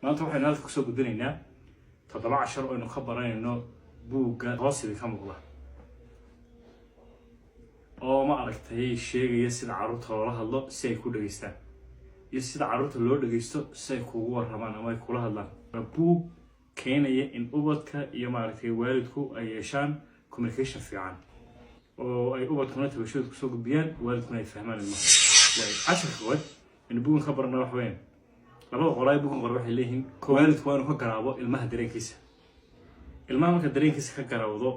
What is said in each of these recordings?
Maanta waxaynu halka kusoo gudbinaynaa 7 cashar oo aynu ka baranayno buugga hoos idinka muuqda, oo ma aragtay sheegaya sida carruurta loola hadlo si ay ku dhegeystaan iyo sida carruurta loo dhegeysto si ay kuugu warramaan ama ay kula hadlaan. Waa buug keenaya in ubadka iyo maaragtay waalidku ay yeeshaan communication fiican, oo ay ubadkuna tabashooda kusoo gudbiyaan, waalidkuna ay fahmaan ilmaha. Waay casharka koowaad aynu buuggan ka barana wax weyn. Labada qoraay buuggan qore waxay leeyihiin: waalidku waa inuu ka garaabo ilmaha dareenkiisa. Ilmaha marka dareenkiisa ka garaawdo,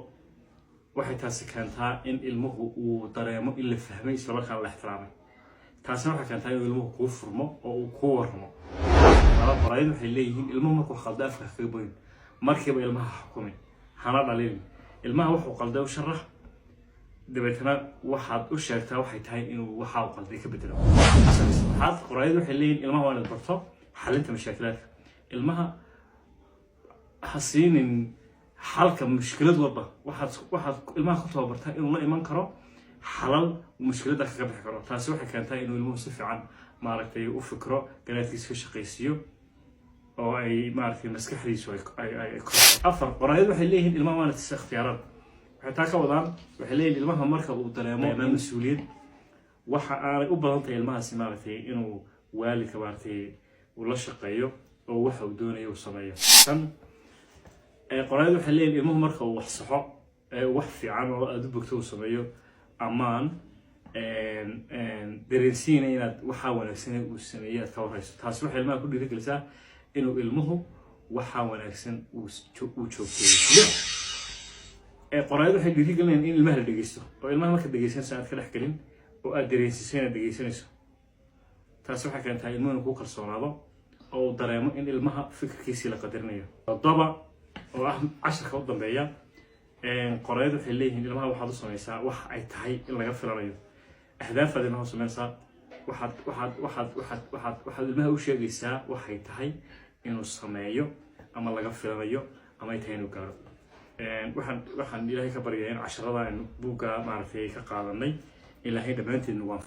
waxay taasi keentaa in ilmuhu uu dareemo in la fahmay, islamarkaana la ixtiraamay. Taasina waxay keentaa inuu ilmuhu kuu furmo oo uu kuu warramo. Laba qoraayadu waxay leeyihiin: ilmuhu markuu khaldo, afka kaga boyin markiiba, ilmaha xukumin, hana dhalilin. Ilmaha wuxuu qalday u sharax, dabeetana waxaad u sheegtaa waxay tahay inuu waxa uu qalday ka bedelo. Casharka saddexaad, qoraayadu waxay leeyihiin: ilmaha waa inaad barto xalinta mashaakilaadka. Ilmaha ha siinin xalka mushkilad walba. Waxaad ilmaha ku tababartaa inuu la iman karo xalal uu mushkiladda kaga bixi karo. Taasi waxay keentaa inuu ilmuhu si fiican maaragtay u fikro, garaadkiisa ka shaqaysiiyo, oo ay maaragtay maskaxdiisu ay Afar, qoraayadu waxay leeyihiin: ilmaha waana tisa ikhtiyaaraad. Waxay taa ka wadaan, waxay leeyihin ilmaha marka uu dareemo mas-uuliyad, waxa aanay u badan tahay ilmahaasi maaragtay inuu waalidka maaragtay uu la shaqeeyo oo waxa uu doonayo uu sameeyo. Shan, qoraayadu waxay leeyihin: ilmuhu marka uu wax saxo ee wax fiican oo aada u bogto uu sameeyo, ammaan, dareensiina inaad waxaa wanaagsan uu sameeyey aad ka warrayso. Taasi waxay ilmaha ku dhiirigelisaa inuu ilmuhu waxaa wanaagsan uu joogteeyo. Lix, qoraayadu waxay dhiirigelinayaan in ilmaha la dhegeysto, oo ilmaha marka dhegeysanayso aad ka dhex gelin oo aad dareensiiso inaad dhegeysanayso. Taasi waxay keentaa ilmuhu inuu ku kalsoonaado oo uu dareemo in ilmaha fikirkiisii la qadarinayo. Toddoba, oo ah casharka u dambeeya, qorayadu waxay leeyihiin: ilmaha waxaad u samaysaa wax ay tahay in laga filanayo. Ahdaafaad ilmaha u sameynaysaa. Waxaad ilmaha u sheegaysaa waxay tahay inuu sameeyo ama laga filanayo ama ay tahay inuu gaaro. Waxaan Ilaahay ka baryayaa in casharada aynu buugga maaragtay ka qaadanay Ilaahay dhammaanteed nagu anfaco.